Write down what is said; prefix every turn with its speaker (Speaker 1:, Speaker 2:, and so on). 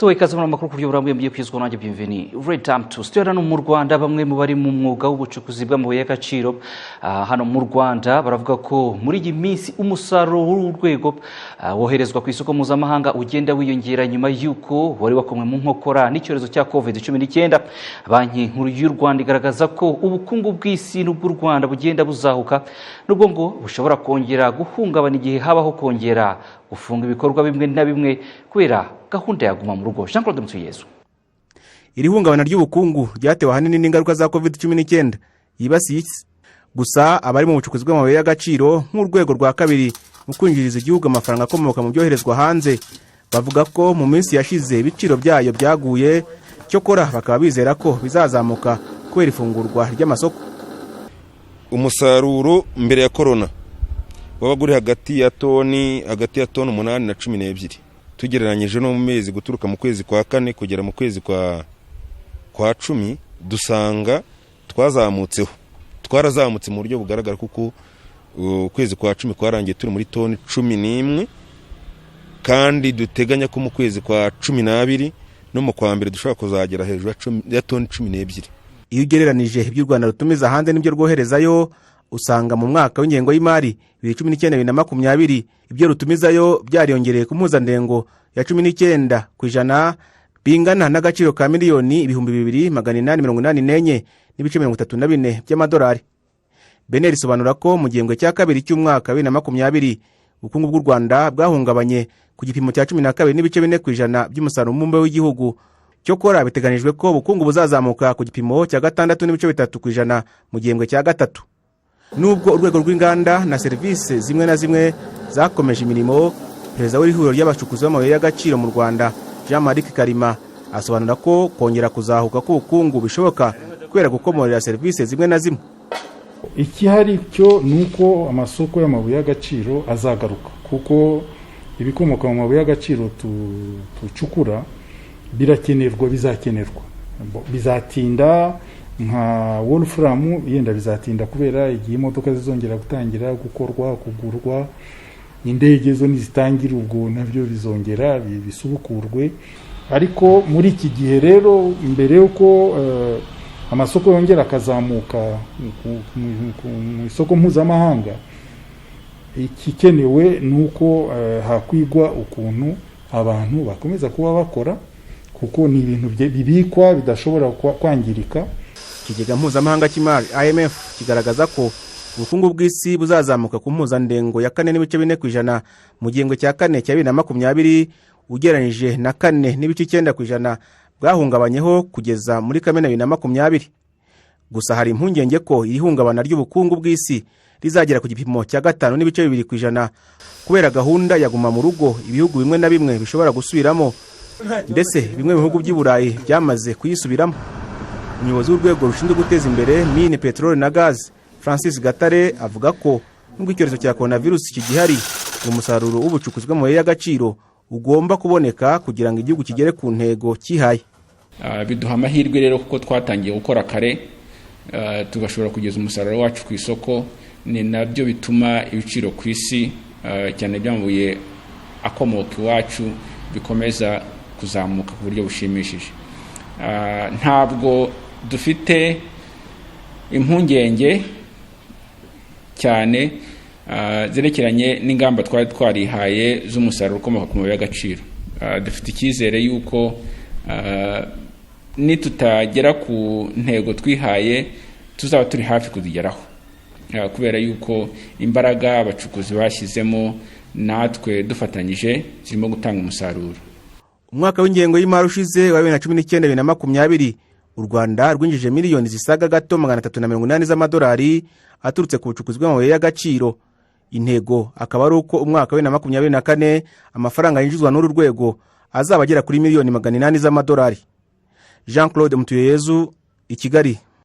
Speaker 1: Tubaha ikaze muri amakuru ku buryo burambuye mugiye kwizwa nanjye Bienvenue Redemptus. Turi hano mu Rwanda, bamwe mu bari mu mwuga w'ubucukuzi bw'amabuye y'agaciro hano mu Rwanda baravuga ko muri iyi minsi umusaruro w'uru rwego woherezwa ku isoko mpuzamahanga ugenda wiyongera nyuma y'uko wari wakomwe mu nkokora n'icyorezo cya COVID-19. Banki Nkuru y'u Rwanda igaragaza ko ubukungu bw'isi n'ubw'u Rwanda bugenda buzahuka, nubwo ngo bushobora kongera guhungabana igihe habaho kongera gufunga ibikorwa bimwe na bimwe kubera gahunda ya Guma mu Rugo. Jean Claude Mutuyezu.
Speaker 2: Iri hungabana ry'ubukungu ryatewe ahanini n'ingaruka za COVID-19 yibasiye isi. Gusa abari mu bucukuzi bw'amabuye y'agaciro nk'urwego rwa kabiri mu kwinjiriza igihugu amafaranga akomoka mu byoherezwa hanze, bavuga ko mu minsi yashize ibiciro byayo byaguye, cyokora bakaba bizera ko bizazamuka kubera ifungurwa ry'amasoko.
Speaker 3: Umusaruro mbere ya korona wabaga uri hagati ya toni 8 na 12. Tugereranyije no mu mezi guturuka mu kwezi kwa kane kugera mu kwezi kwa 10, dusanga twazamutseho, twarazamutse mu buryo bugaragara, kuko ukwezi kwa 10 kwarangiye turi muri toni 11, kandi duteganya ko mu kwezi kwa 12 no mu kwa mbere dushobora kuzagera hejuru ya toni 12.
Speaker 2: Iyo ugereranije ibyo u Rwanda rutumiza hanze n'ibyo rwoherezayo, usanga mu mwaka w'ingengo y'imari 2019 2020 ibyo rutumizayo byariyongereye ku mpuzandengo ya 19%, bingana n'agaciro ka miliyoni 2884.34 by'amadolari. BNR isobanura ko mu gihembwe cya kabiri cy'umwaka wa 2020 ubukungu bw'u Rwanda bwahungabanye ku gipimo cya 12.4% by'umusaruro mbumbe w'igihugu. Cyokora biteganijwe ko ubukungu buzazamuka ku gipimo cya 6.3% mu gihembwe cya gatatu. Nubwo urwego rw'inganda na serivisi zimwe na zimwe zakomeje imirimo, perezida w'ihuriro ry'abacukuzi b'amabuye y'agaciro mu Rwanda, Jean Marie Karima, asobanura ko kongera kuzahuka k'ubukungu bishoboka kubera gukomorera serivisi zimwe na zimwe.
Speaker 4: Ikihari cyo ni uko amasoko y'amabuye y'agaciro azagaruka, kuko ibikomoka mu mabuye y'agaciro ducukura birakenerwa, bizakenerwa. Bizatinda, nka wolfram yenda bizatinda kubera igihe imodoka zizongera gutangira gukorwa, kugurwa, indege zo nizitangira ubwo nabyo bizongera bisubukurwe. Ariko muri iki gihe rero, mbere y'uko amasoko yongera akazamuka mu isoko mpuzamahanga, igikenewe ni uko hakwigwa ukuntu abantu bakomeza kuba bakora, kuko ni ibintu bibikwa bidashobora kwangirika.
Speaker 2: Ikigega mpuzamahanga cy'imari IMF kigaragaza ko ubukungu bw'isi buzazamuka ku mpuzandengo ya 4.4% mu gihembwe cya kane cya 2020, ugereranyije na 4.9% bwahungabanyeho kugeza muri Kamena 2020. Gusa hari impungenge ko iri hungabana ry'ubukungu bw'isi rizagera ku gipimo cya 5.2% kubera gahunda ya Guma mu Rugo ibihugu bimwe na bimwe bishobora gusubiramo, ndetse bimwe mu bihugu by'i Burayi byamaze kuyisubiramo. Umuyobozi w'urwego rushinzwe guteza imbere mine, peteroli na gazi, Francis Gatare, avuga ko nubwo icyorezo cya coronavirus kigihari, umusaruro w'ubucukuzi bw'amabuye y'agaciro ugomba kuboneka kugira ngo igihugu kigere ku ntego cyihaye.
Speaker 5: Biduha amahirwe rero kuko twatangiye gukora kare, tugashobora kugeza umusaruro wacu ku isoko. Ni nabyo bituma ibiciro ku isi, cyane by'amabuye akomoka iwacu, bikomeza kuzamuka ku buryo bushimishije. Ntabwo dufite impungenge cyane zerekeranye n'ingamba twari twarihaye z'umusaruro ukomoka ku mabuye y'agaciro. Dufite icyizere y'uko nitutagera ku ntego twihaye tuzaba turi hafi kuzigeraho, kubera yuko imbaraga abacukuzi bashyizemo natwe dufatanyije zirimo gutanga umusaruro.
Speaker 2: Umwaka w'ingengo y'imari ushize wa 2019 2020, u Rwanda rwinjije miliyoni zisaga gato 380 z'amadolari aturutse ku bucukuzi bw'amabuye y'agaciro. Intego akaba ari uko umwaka wa 2024 amafaranga yinjizwa n'uru rwego azaba agera kuri miliyoni 800 z'amadolari. Jean Claude Mutuyeyezu, i Kigali.